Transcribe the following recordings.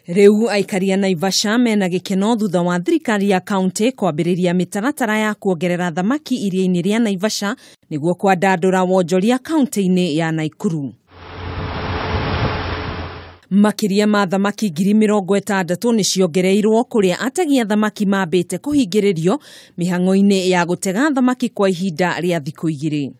Rĩu aikari a Naivasha mena gĩkeno thutha wa thirikari ya kaunti kwambĩrĩria mĩtaratara ya kuongerera thamaki iria-inĩ rĩa Naivasha nĩguo kwandandũra wonjoria kaunti-inĩ ya Nakuru. Makĩria ma thamaki 60,000 nĩ ciongereirwo kũrĩa ategi a thamaki mambĩte kũhingĩrĩrio mĩhang'o-inĩ ya gũtega thamaki kwa ihinda rĩa thikũ 2.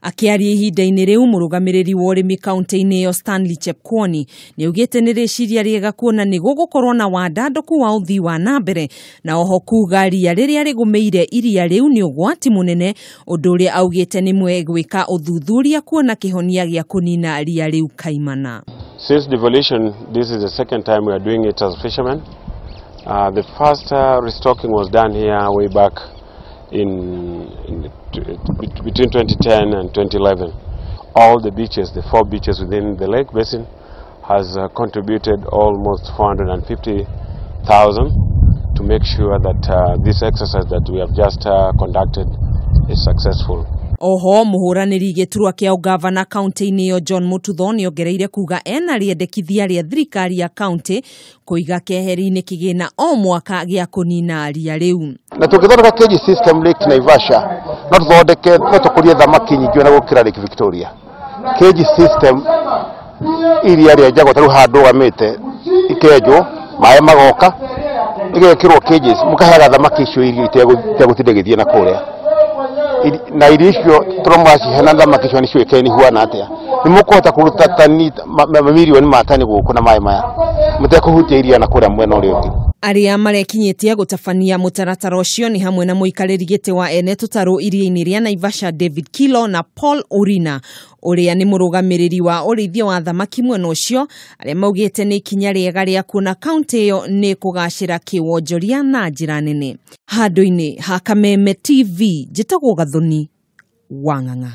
Akĩaria ihinda-inĩ rĩu, mũrũgamĩrĩri wa ũrĩmi kaunti-inĩ ĩyo Stanley Chepkwony nĩaugĩte nĩ rĩciria rĩega kuona nĩ gũgũkorwo na wandandũku wa ũthii wa na mbere, na oho kuga ria rĩrĩa rĩgũmĩire iria rĩu nĩ ũgwati mũnene, ũndũ ũrĩa augĩte nĩ mwegwĩka ũthuthuria kuona kĩhonia gĩa kũnina ria rĩu kaimana. Since devolution, this is the second time we are doing it as fishermen. The first restocking was done here way back in between 2010 and 2011. All the beaches, the 4 beaches within the lake basin, has contributed almost 450,000 to make sure that this exercise that we have just conducted is successful. Oho mũhũranĩri gĩturwa kĩa ũgavana kaunti-inĩ ĩyo John Mututho nĩongereire kuga ena rĩendekithia rĩa thirikari ya kaunti kũiga keheri-inĩ kĩgĩna o mwaka gĩa kũnina ria rĩu. Na tũngĩthondeka cage system Lake Naivasha no tũthondeke, no tũkũrie thamaki nyingĩ ona gũkĩra Lake Victoria. Cage system iria rĩenjagwo ta rĩu haha ndũgamĩte ikenjwo, maĩ magoka, igekĩrwo cages, mũkaheaga thamaki icio irio itegũtinda igĩthiĩ na kũrĩa. Na irio icio tũramwacihe na thamaki icio nĩciũĩkaine ihuana atĩa, nĩ mũkũhota kũruta tani mamirioni ma tani gũkũ na maĩ maya mũtekũhutia iria na kũrĩa mwena ũrĩa ũngĩ. Arĩa marekinyĩtie gũtabania mũtaratara ũcio nĩ hamwe na mũikarĩri gĩtĩ wa ene tũtarũ iria-inĩ rĩa Naivasha David Kilo na Paul Orina ũrĩa nĩ mũrũgamĩrĩri wa ũrĩithia wa thamaki mwena ũcio, arĩa maugĩte nĩ ikinya rĩega rĩa kuona kaunti ĩyo nĩ kũgacĩra kĩwonjoria na njĩra nene. Handũ-inĩ ha Kameme TV, njĩtagwo Gathoni Wang'ang'a.